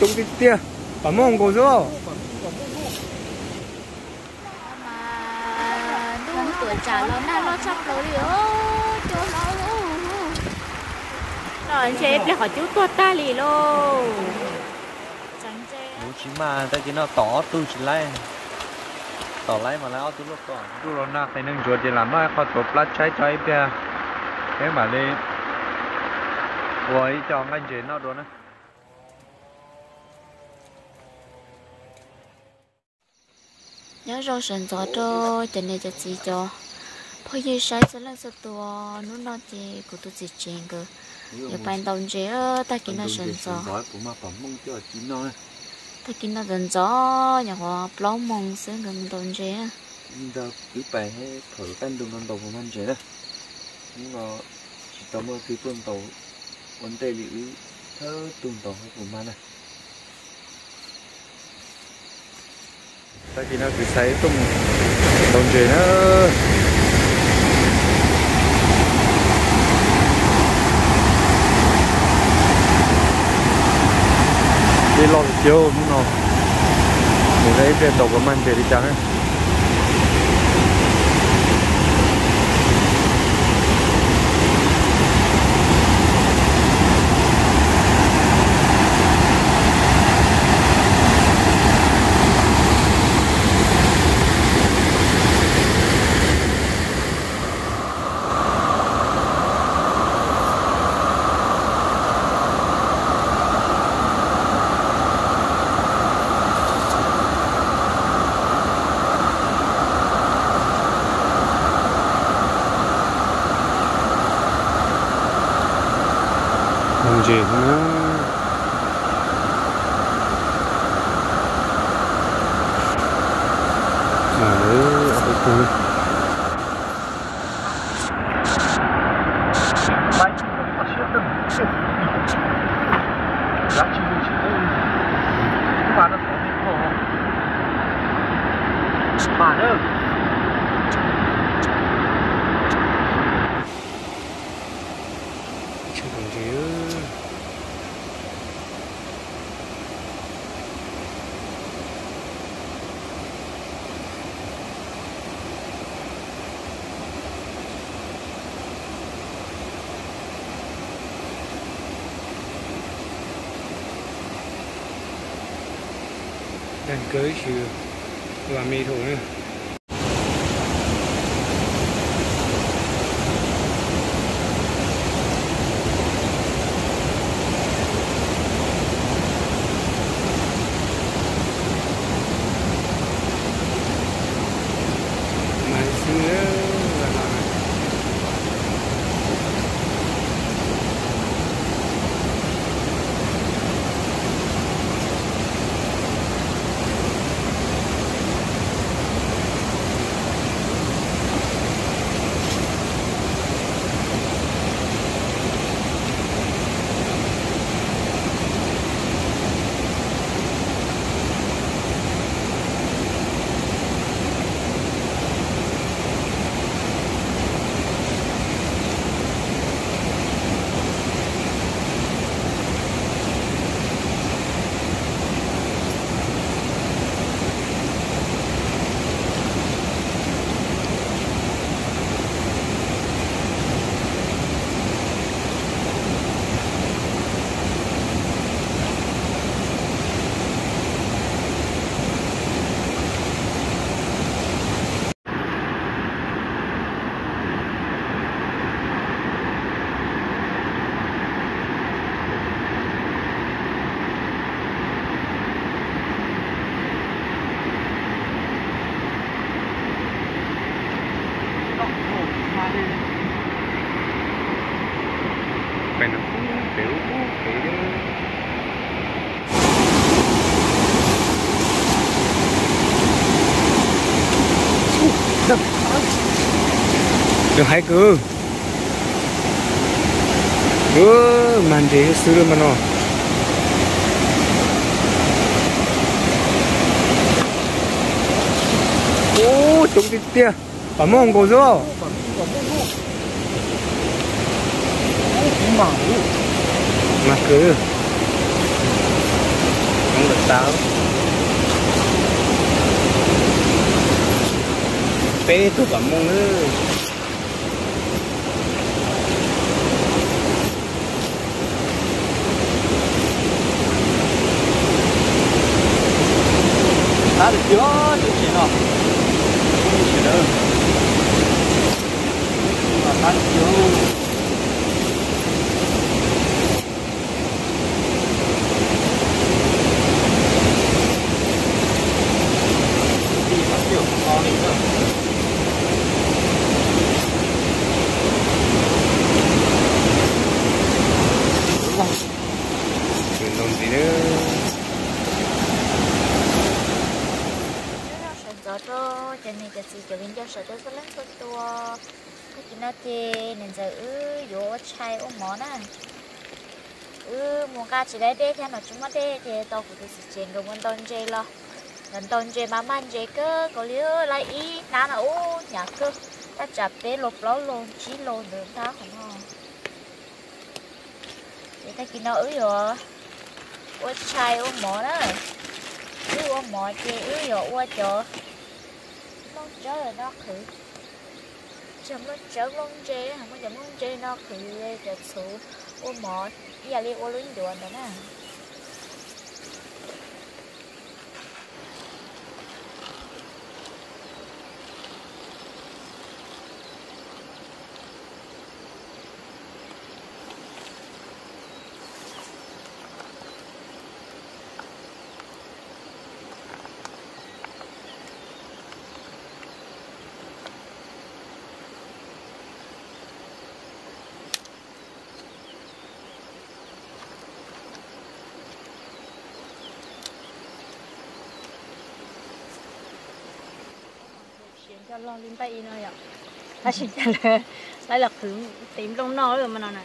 Coob tiag tiag, pam mooj nkaus xwb. Mas ntuj tuam tsam los nag loj tshaj plaws li os, cua hlob. No ntshe ib pliag qhov cub tuag tag li lauj. Tsev ntse. Kuv tsis maj, tag kis no tom ob tug tsis laib. Tom laib mas laib ob tug luaj kom ntuj los nag qis neeg ntsuav ces lam noj ib qho tuav plab tshaib tso ib pliag, peb mam li ua ib co nqaij ntses noj dua na. Nyob zoo sawv ntxov rau cov niam cov txiv cov phooj ywg saib txhua leej txhua tus. Hnub no ces kuv tus txiv tsev nkawd yuav pais ntaus ntses. Tag kis no sawv ntxov, tag kis no ntxov ntxov, nyuam qhuav plaub moos xwb nkawd mus ntaus ntses. Wb pais thaum qab ntuj no ntaus puas mag ntses na. Hnub no tsis tau muaj twg tuaj ntaus ua ntej li, wb thawj tug ntaus puas mag na. Tag kis no kuv xaiv tuaj mus ntaus ntses na. Dej loj tiag tiag hnub no, mus ib pliag ntaus puas mag ntses li cas na. Ntaus ntses na. Dag kawg ib tug vas me thaum na. Pem no, pem ub pem thiab. Nws hais kwv. Mag ntses xwb lawm mas no. Ub, coob tiag tiag, pam mooj nkaus xwb. Mag kawg. Peb tug pam mooj na. Qab tiag, cov tsev no. Qab tiag. Sawv ntxov rau cov niam cov txiv cov viv ncaus sawv daws txhua leej txhua tus. Tag kis no ces niam ntxawm wb yuav ua tshais ua mov na. Wb mus nqa tsis tau dej thiab no tsis muaj dej ces tau kuv tus txiv tsev nkawd mus ntaus ntses los. Nkawd ntaus ntses mas maj ntses kawg nkaus li, lawv ib hnab no ub hnyav kawg, thaj tsam peb los plaub los tsib los ntawd ntab qhov no. Ces tag kis no wb yuav ua tshais ua mov na. Wb ua mov ces wb yuav ua cov nplooj tsawb no qhwv. Cov nplooj tsawb nplooj ntse, muab cov nplooj ntse no qhwv cov txhuv ua mov ib yam li ua lub ncuav ntawd na. Coj log li npaij i no yom, tab sis cas lawv lawv los qhwv tes nplooj noj lawm mas no na.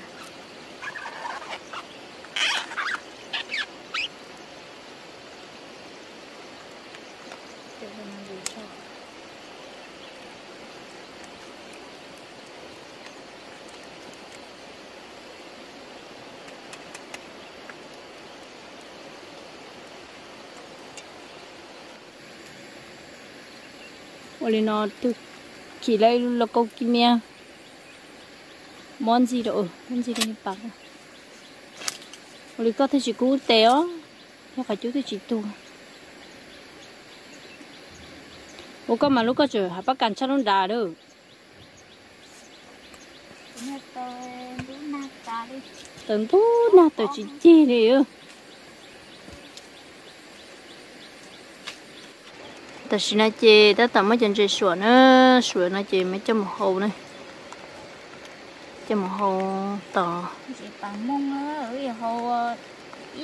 Ua li no twb kim lawv lauj kaub kib niab. Mob ntxi rau, mob ntxi rau pas. Ua li koj thiaj tsis kub tes os, thiab qhov cub thiaj tsis tuag. Ua koj mas lub koj tseem hav pab kas tshaj lub nrad lawm. Taws ntub nag taws tsis cig li. Tam sim no ces tab tom muab cov ntses suam na, suam no ces muab coj mus hau na, coj mus hau tos. Ntses pas mooj, hau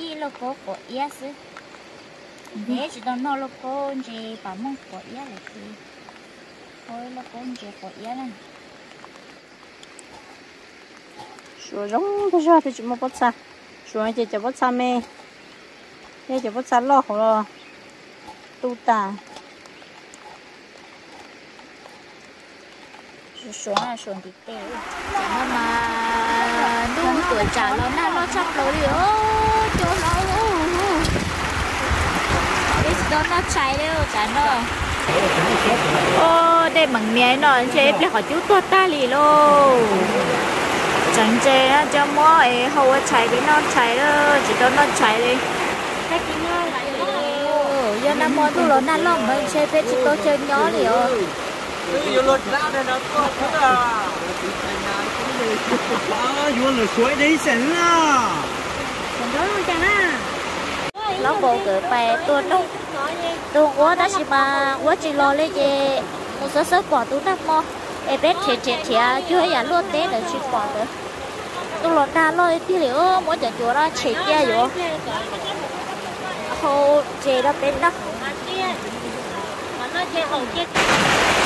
ib lauj kaub quav iab xwb. Neb tsis tau noj lauj kaub ntses pas mooj quav iab lawm ces hau ib lauj kaub ntses quav iab na. Suav zoo tag zog thiaj tsis muaj pob txha. Suav no ces cov pob txha me, thiab cov pob txha loj hauv los tu tas. Suav, suav ntiv tes. Tam no mas ntuj tuam tsam los nag loj tshaj plaws li os, cua hlob. Peb tsis tau noj tshais li tam no. Os, dej meem mias no ntshe ib pliag qhov cub tuag tag li lauj. Tseem ntse cov muab es hau ua tshais peb noj tshais, tsis tau noj tshais li. Yog nag hmo ntuj los nag loj mas ntshe peb tsis tau chaw nyob li os. Yuav lawm suav ib teg ib xeem na. Hlob Npaus nkawd pais tua noog, tua nquab tab sis mas nquab tsis los li ces mus xawb xawb pom tus nag hmo es peb rhiav rhiav rhiav cuag ib yam luaj teb ntawd tsis pom ntawd. Ntuj los nag loj tiag li, muab cov cuav no tshem cia yuav hau ntses rau peb noj.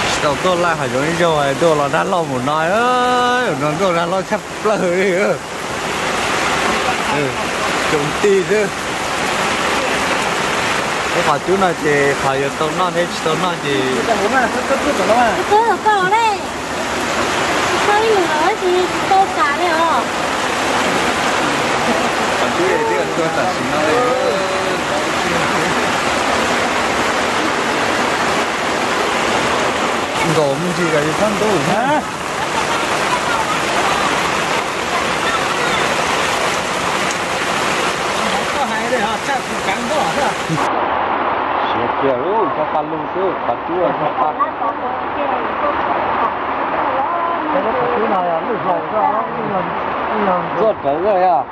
Tsis tau tuaj laij hav zoov ib zaug, ntuj los nag loj mus no, no ntuj nag loj tshaj plaws li. Coob tij xwb. Ib qhov cub no ces qhov yuav tau noj thiab tsis tau noj ces qhov cub twb tuag tam sim no li. Tsis kom yus txhob ntub na. Siav kiag lub tsob paj lug xwb, qhov cub tsob paj. Ntxuaj rawv yog,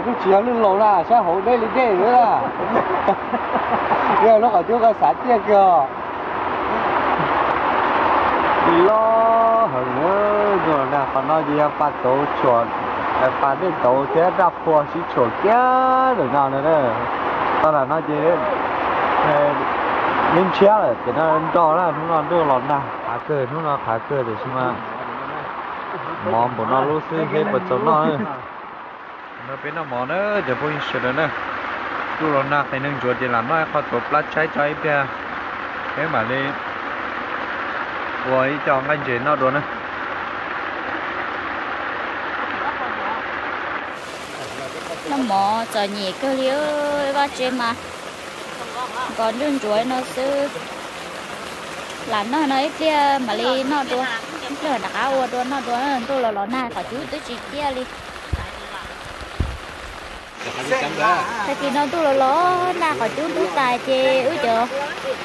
lub tsis yog lub laus na, sab hauv deb li dej xwb na. Yog lub qhov cub koj xav tiaj kiag. Loj heev na, qhov no ces yog pas tauv tshuam, pas dej tauv thiab raj phua sib tshuam kiag ntawm no na. Tau lam no ces neb ntshiab lawm ces no nrog na, hnub no ntuj los nag qhav kawg, hnub no qhav kawg tiam sis mas mov npaum no lub xwb seb puas txaus noj. No peb noj mov na cov phooj ywg sawv daws na. Ntuj los nag qis neeg ntsuav ces lam noj ib qho tuav plab tshaib tso ib pliag, peb mam li ua ib co nqaij ntses noj dua na. Noj mov txom nyem kawg li, vaj tse mas nkos nruj ntsuav no xwb. Lam noj no ib pliag mam li noj dua, ib pliag rov qab ua dua noj dua, ntuj los los nag qhov cub twb tsis tiaj li. Tag kis no ntuj los los nag qhov cub ntub tas ces wb cov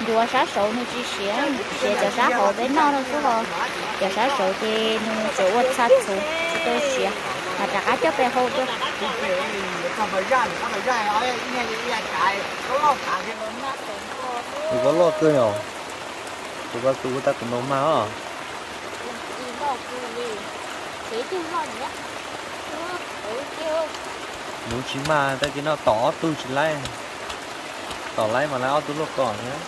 ntsuav sab saud nws tsis siav, siav cov sab hauv peb noj no xwb ho. Cov sab saud ces nws tsuas ua txha txhuv tsis tau siav, mas rov qab coj pem hau dua. Tus ko loj kawg yom, tus ko tus tag tus no mas os. Nuv tsis mag tag kis no tom ob tug tsis laib, tom laib mas laib ob tug luaj kom thiab.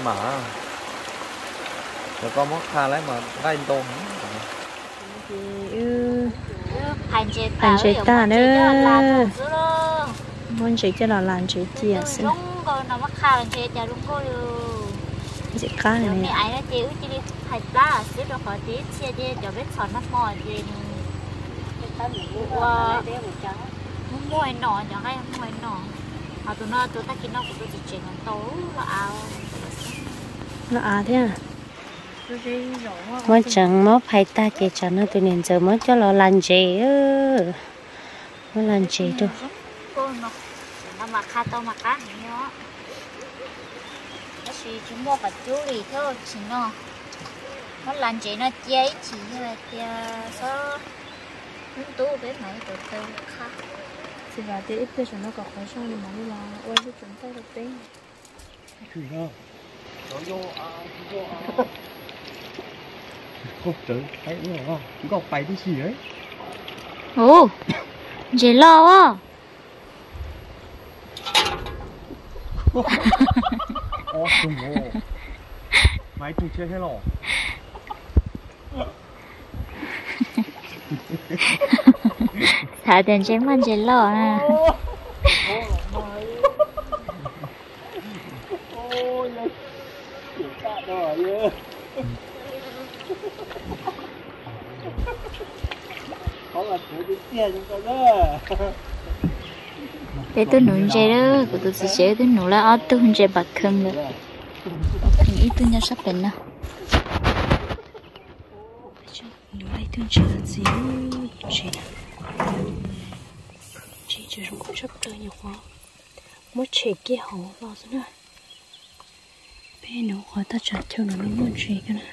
Mas cov koj muab qha laib mas nqaij ntau. Phais ntses tag na, muab ntses coj los las ntses cia xwb. Ntses qab me ais no ces wb cia li phais plab xwb rau qhov tias ib txhia ces cov peb txhom nag hmo ces nws ua muaj muaj no, cov nqaij muaj no. Ho tus no tus tag kis no kuv tus txiv tsev no tau loj av. Loj av thiab. Muab tseev muab phais tag ces tsam no tus niam ntxawm muab coj los las ntses. Muab las ntses rau. Tab sis tsis muaj qhov cub li thiab tsis no. Muab las ntses no cia ib chim yog hais tias xob ntub peb mam li tau taw qha. Txiv Vam tias ib pliag saum no kom qhov zoo li mam li los ua lub tsev ntaij rau peb. Nkauj pais tib si. Ub, ntses loj os. Mas ib tug tshiab thiab los. Xav tias ntses maj ntses loj na. Peb twb nuv ntses lawm, kuv tus txiv tsev twb nuv lawm ob tug ntses pam kheej lawm. Pam kheej ib tug nyob sab pem no. Nuv ib tug ntses los ntxiv, ntses, ntses tseem zoo nkauj tshaj plaws nyuam qhuav muab tshem kiag hauv los xwb na. Peb nuv qhov toj tsam chaw no muaj ntses kiag na.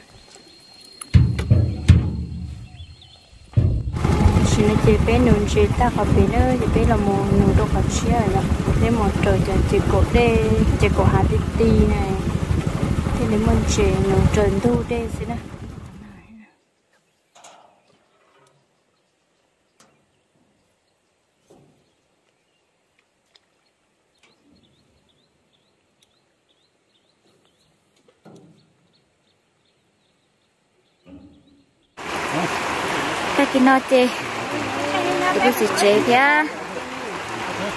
Tam sim no ces peb nuv ntses tag qhov pem na, ces peb los mus nuv rau qhov tshiab yom. Peb mus raws cov ces kaum dej, ces kaum hav ti ti na, thiaj li muaj ntses nuv raws ntug dej xwb na. Tag kis no ces kuv tus txiv tsev thiab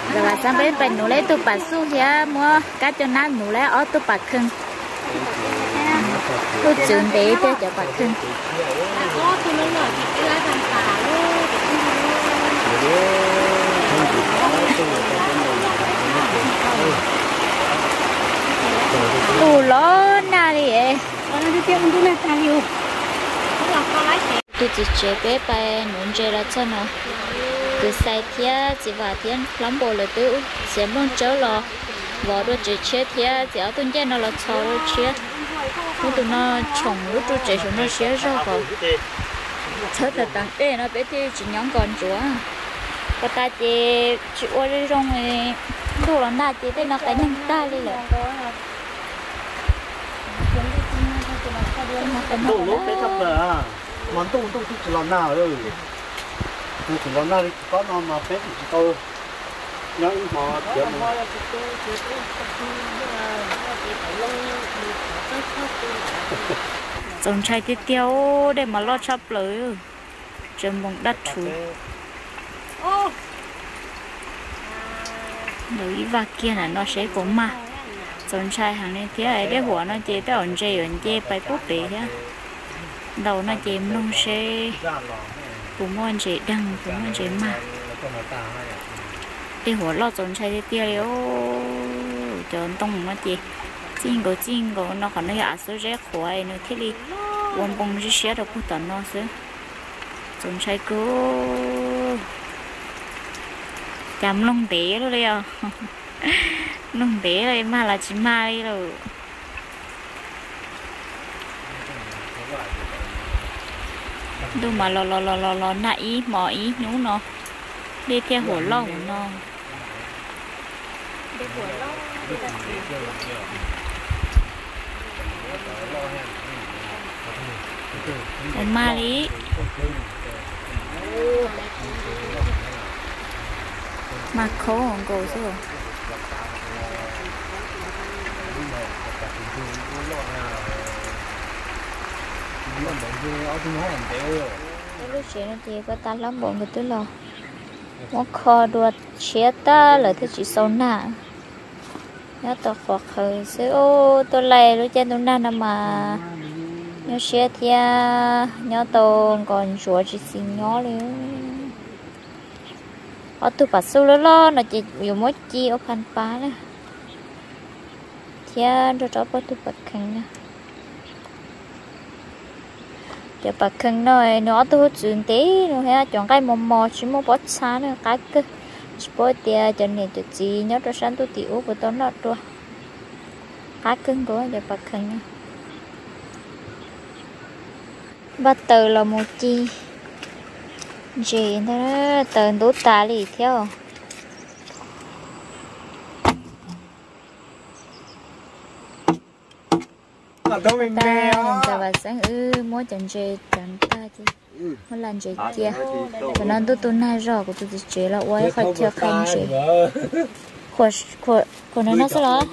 nkawd lam xab peb pais nuv lawm ib tug pam xuj thiab muab kab coj nab nuv lawm ob tug pam kheej. Kuj txwv ntev tiag cov pam kheej. Kuj los nag li. Tus txiv tsev peb pais nuv ntses los txog no, tus xais thiab txiv vam thiab hlob npua lawv twb txiav nplooj tsawb los vov dua tsev tshiab thiab txiav ob tug ncej no los txhos dua tshiab. Muab tus no tshoom lub rooj tsev saum no siab zog kom txhawb tawm teev dej no peb thiaj tsis nyob nkos ntsuav. Puag ta ces tsis ua zoo zoo, ntuj los nag ces tej no qias neeg tag li lawm. Ntuj lub peb tshaj plaws, mas ntuj ntuj twb tsis los nag, ntuj tsis los nag li tsis tob no mas peb twb tsis tau nyob ib hmo thiab. Txaus ntshai tiag tiag, dej mas loj tshaj plaws, tsaws npoos dab rhuv. Ntawm ib vaj kiag ntawm no seb puas mag. Txaus ntshai heev li thiab, dej huam no ces tej zaum ntses yuav nce pais pub pem thiab. Ntaus no ces mloog seb puas muaj ntses deeg, puas muaj ntses mag. Dej huam loj txaus ntshai tiag tiag li. Cov ntoo no ces txij nkaus txij nkaus no, qhov no yog av xub zeb qhuav nws thiaj li ua npoo siab siab rau puag tom no xwb. Txaus ntshai kawg. Cas mloog ntev luaj li os. Mloog ntev li, mag los tsis mag li lawm. Ntuj mas los los los los los nag ib hmo ib hnub no, dej thiaj huam loj ua no. Ua mag li. Mag khaub nkaus xwb. Lub tsev no ces puag ta hlob npaum nkawd twb los muab kho dua tshiab tag lawm thiaj tsis xau nag. Nyob tau qhuav qhawv xwb. Tuaj laij lub caij ntuj nag no mas nyuaj siab thiab, nyob tau nkos ntsuav tsis txis nyob li. Ob tug pas xub loj loj no ces yuav muab ci ua phas pas na, thiab nrog rau ob peb tug pas kheev na. Cov pas kheev no nws ob tug hub txwv ntev no thiab, cov nqaij mos mos tsis muaj pob txha na, qab kawg. Tsis paub tias cov niam cov txiv nyob rau sab ntuj tim ub puas tau noj dua. Qab kawg nkaus cov pas kheev no. Npaj taws los mus ci ntses ntag, taws ntub tas li thiab. Ntawm Vam Xeeb wb muab cov ntses cov ntag ces muab la ntses cia. Thaum no ntuj tu nag zog, kuv tus txiv tsev los ua ib qho chaw qhai ntses. Khuam no xwb los?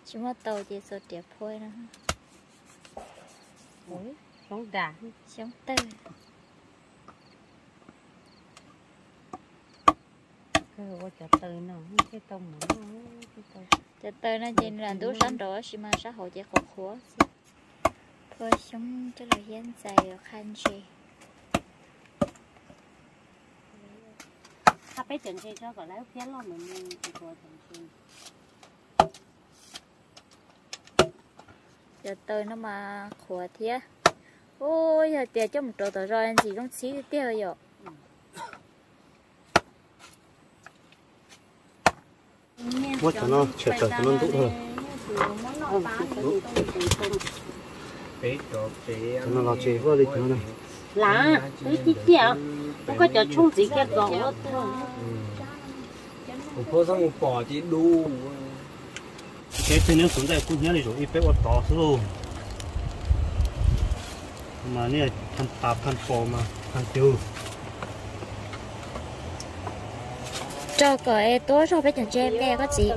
Tsis muaj taus ces xuas riam phua no. Xyoob tawg. Cov taws no ces nws lam ntub sab nraud tab sis mas sab hauv ces qhuav qhuav xwb. Phua xyoob coj los hiab ntxais yuav qha ntses. Qha peb cov ntses tso kom lawv thiab loj mus. Cov taws no mas qhuav thiab. Ub, yog tias coj mus rau tom zos ntxim zoo txhib tiag tiag yom. Muab cov no tshem tawm cov no ntub. Cov no los tsis vaj li cov no. Lam, wb tib tiaj, muab koj cov tshoob ntxiv kiag kom ua tuaj. Kuv phob xoob mus pom ces du. Peb tej neb tus ntxaij kub hnyiab li zaum ib peb ua tod xwb lauj. Mas nej phaj pas phaj pos mas phaj cug. Rau kom es tuab zog peb cov ntses me koj txiv.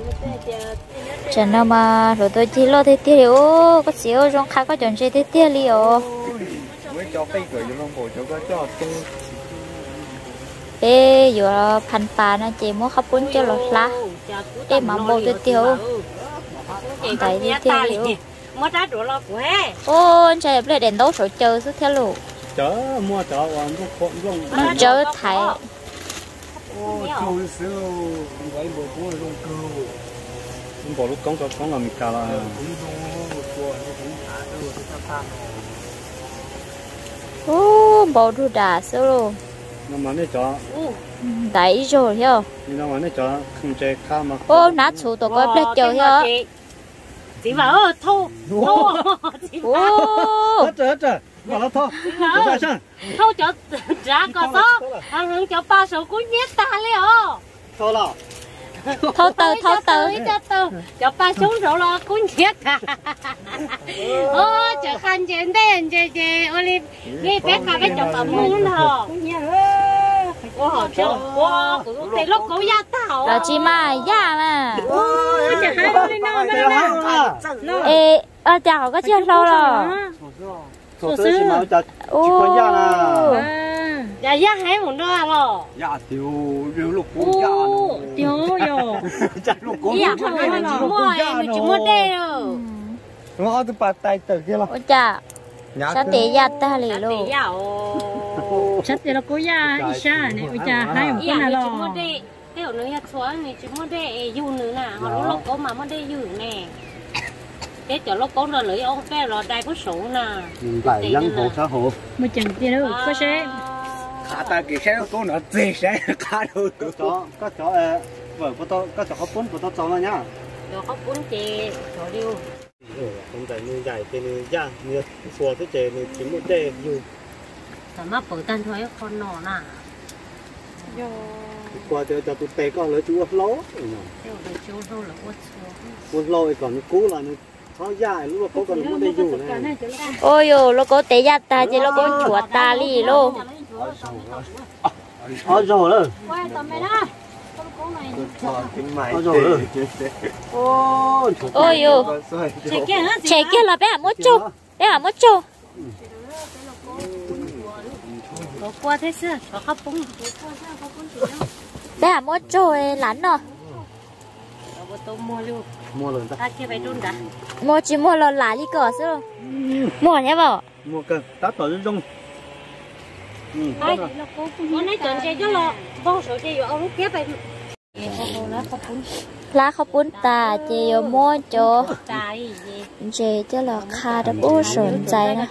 Tsam no mas hluav taws cig loj tiag tiag li os, koj txiv ua zoo qha koj cov ntses tiag tiag li os. Peb yuav phas pas no ces muab qhov poob coj los hlab. Dej mas npau tiag tiag. Ntaiv tiag tiag li. Ua, ntshai pliag daim ntaub saum caw xwb thiab lauj. Muab tsawb thaiv. Npaum lub koob rau thoob los Meskas los. Ub, npau dug dam xwb lauj. Ntaiv ib zaug thiab. Ub, hnab txhuv tom ko pliag caw thiab. Thauj cov tsav kom xob, heev cov pa saum kub hnyiab tag li os. Thauj taws, thauj taws. Cov pa xyoob saud los kub hnyiab tag. Ua, tseem qha ntses ntej ntses ces ua li peb qha peb cov pas muj no. Ua, kuv tus tes lub kaub yaj tag os. Los tsis mas yaj mas. Es ua cas qhov koj tsis yog hlau los? Yaj heev mus no los. Nws tsis muaj dej. Ua cas sab tes yaj tag li lauj. Sab tes los kaub yaj ib sab ne, ua cas haib mus no los. Tej zaum nws yog txhua nws tsis muaj dej yug nws na, ho lub lauj kaub mas muaj dej yug ne. Peb cov lauj kaub no lawv yuav ua peb los dai puag saud na. Nplaim yeeb hauv sab hauv. Muaj ceem tiag lauj, koj seb. Qha tag kis saib lauj kaub no txeg saib qha rau. Koj cov, koj cov qhov poob puas tau txaus no nyab? Cov qhov poob ces cov li. Ntawm nws ncaim ces nws yaj, nws yog txhua xwb ces nws tsis muaj dej yug. Tam mab pawv tag nrho ib qho no na. Kuv tias cov tus tes koj lawv tsis ua hlau. Ua hlau es kom nws kub los nws txhob yaj, lub lauj kaub kom nws muaj dej yug na. Ua yus lauj kaub tes yaj tag ces lauj kaub nchuav tas li lauj. Ob zaug lawm. Ob zaug lawm. Ua yus, tshem kiag los peb mam muab tsaug, peb mam muab tsaug. Peb mam muab tsaug lam noj. Muag tsis muag los lam li ko xwb. Muag thiab mas. Hlab qhov poob tas ces yuav muab cov ntses coj los qha rau pub saum ntxais na.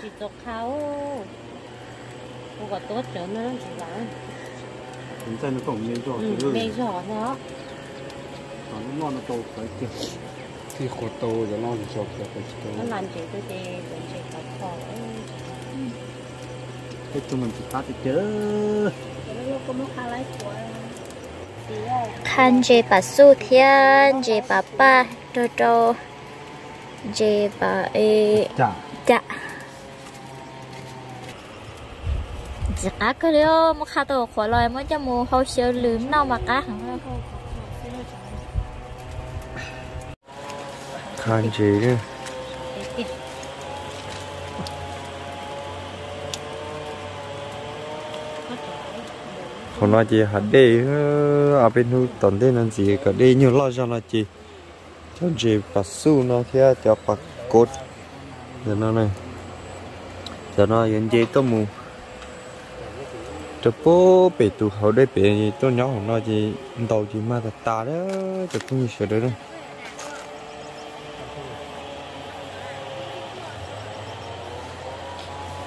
Qha ntses pas xuj thiab ntses pas paj rau rau ntses pas cam. Ntxim qab kawg li, muab qha tau qhuav los muab coj mus hau xyaw lwm noj mas qab heev. Qha ntses. Qhov no ces hav dej, ob peb hnub tom ntej no ntxiv kom dej nyuag loj zog no ces cov ntses pas xuj no thiab cov pas kov no, cov no yuav nce tuaj mus rau pem tus hauv dej pem tuaj nyob hauv no ces ntaus ces mag tas tas li cov phooj ywg sawv daws.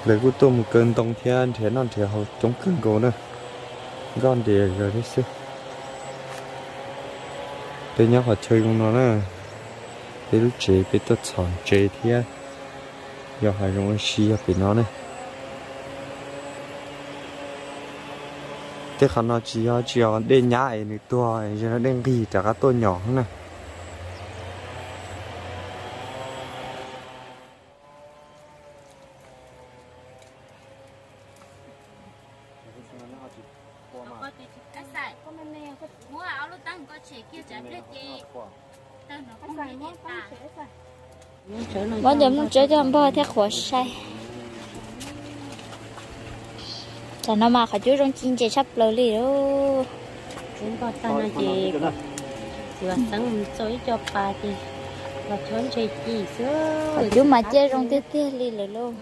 Lawv kuj tuaj mus kaw ntoo thiab nrhiav noj nrhiav haus coob kawg nkaus na. Nkoj ntias zog thiab xwb. Peb nyob qhov chaw zoo no na, peb lub tsev peb tuaj txhom ntses thiab yos hav zoov ua si yog pem no ne. Tej qhov no tsis yog tsis yog dej nyab es nws tuag, yog dej nqig rov qab tuaj nyom na. Muab cov mloog tsawb coj npog thiab qhuav sai. Tam no mas qhov cub zoo ci ntses tshaj plaws li lauj. Tag no ces txiv Vam Xeeb txo ib co pas ces los chob ntses ci xwb. Qhov cub mas ciaj zoo tiag tiag li lawm lauj.